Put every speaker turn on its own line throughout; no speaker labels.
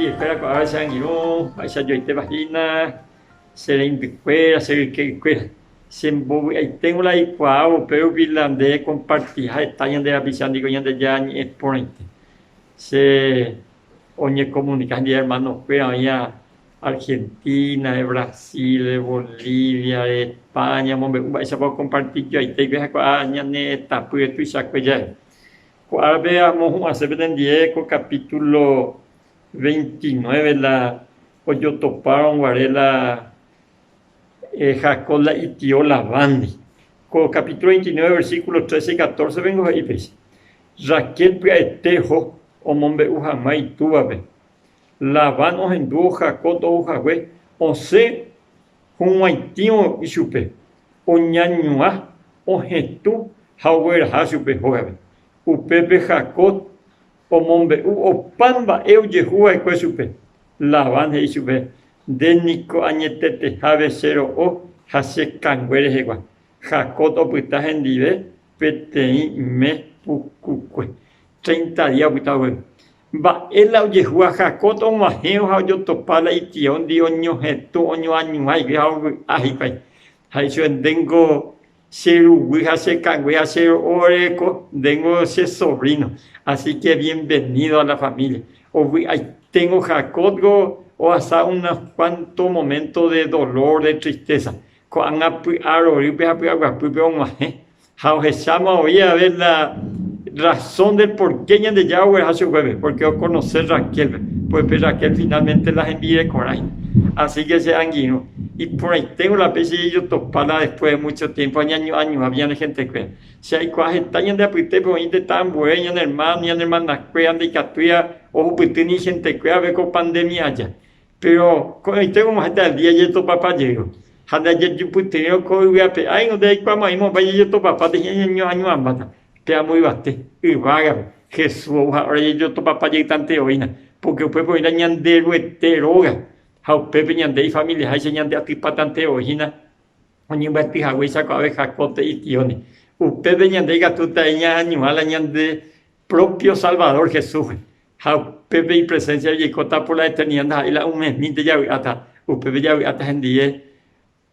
ñanendiekuéra ko'ág̃a che angirũ, mba'eichajoitépa hína che reindykuéra, che ryke'ykuéra. Chembovy'aiténgo la aikuaávo upérupi la nde ekompartiha heta ñande rapicha ndiko Ñandejára ñe'ẽ porãite. Che oñekomunika hendive hermanokuéra oĩva Argentina-re, Brasil-re, Bolivia-re, España, omombe'u mba'éichapa okompartijoaite hikuái ha ko'ã ñane retãpýre tuichakue jave. Ko árape amohu'ãse penendie ko capítulo 29 la ojotopárõ guare la Jacob la itio Labándi. Ko capítulo 29 versículo 13 y 14 pengo he'i péicha, Raquel pya'ete oho omombe'u hag̃ua itúvape. Labán ohendúvo Jacob ou hague osẽ hug̃uaitĩvo ichupe, oñañuã, ohetũ ha ogueraha chupe hógape. Upépe Jacob omombe'u opa mba'e ojehu va'ekue chupe. Labán he'i chupe, Nde niko añeteteháve che ro'o ha che kangue rehegua. Jacob opyta hendive peteĩ mes pukukue, treinta día opyta upépe. Mba'e la ojehúva Jacob og̃uahẽvo ha ojotopa la itióndi oñohetũ oñoañuãigui ha ovy'a hikuái. Ha he'i chupe, Ndéngo che ruguy ha che kangue ha che ro'o reko, ndéngo che sobrino, así que bienvenido a la familia. Ovy'aiténgo Jacobgo ohasa unos cuanto momento de dolor, de tristeza. Ko'ág̃a py'arorýpe ha py'aguapýpe og̃uahẽ ha ohecháma oĩ ave la razón del por qué Ñandejára ogueraha chuguépe, porque oconoce Raquélpe, pues pe Raquel finalmente la hembirekorã hína. Así que che angirũ, iporãiténgo la péicha jajotopa la después de mucho tiempo añañu'añu'ã ñane hentekuéra. Che aikuaa heta ñande apytépe oĩ tetã ambue ñane hermano, ñane hermanakuéra ndaikatúiva ohupyty ni ihentekuérape ko pandemia aja. Péro ko'ẽite og̃uahẽta el día jetopapa jeývo, ha ndajejupytyrõ ko yvy ape ári ndaikuaamo'ãi moõpa jajetopapáta ñañoañuãmbáta pe amo yvate, yvágape, Jesús ou ha óra jajotopapa jeytante oína, pórke upépe oĩta Ñanderuete róga, ha upépe ñande ifamiliaháicha ñande atypátante voi hína oñembyaty haguéicha ko'ápe Jacob te'i tióndi. Upépe ñande ikatúta ñaañuã la ñande propio Salvador Jesúspe. Ha upépe ipresénsia ojeikóta por la eternidad ndaha'éi la un mesmínte javy'áta, upépe javy'áta hendive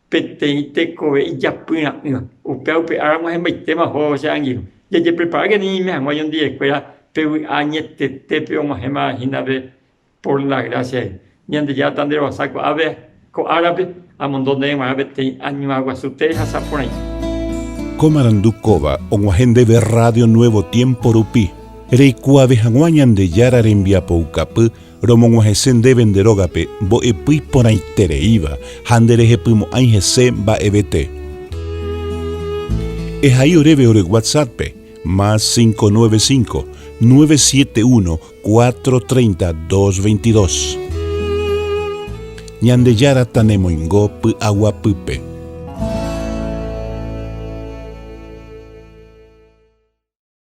peteĩ tekove ijapyra'ỹva. Upéva upe ára og̃uahẽmbaitéma ohóvo che angirũ. Jajepreparáke ñaime hag̃ua oñondivekuéra pe vy'a añetetépe og̃uahẽma hína pe por la grásia de Ñandejára tanderovasa ko'ápe ko árape amondo ndéve g̃uarã peteĩ añuã guasu terehasa porãite.
Ko marandu kóva og̃uahẽ ndéve Radio Nuevo Tiempo rupi, reikuaave hag̃ua Ñandejára rembiapoukapy romog̃uahẽse ndéve nde rógape mbo'epy iporãitereíva ha nderehepymo'ãi hese mba'evete. Ehai oréve ore WhatsApp-pe, más 595 971 4:30 2:22. Ñandejára tanemoingo py'aguapýpe.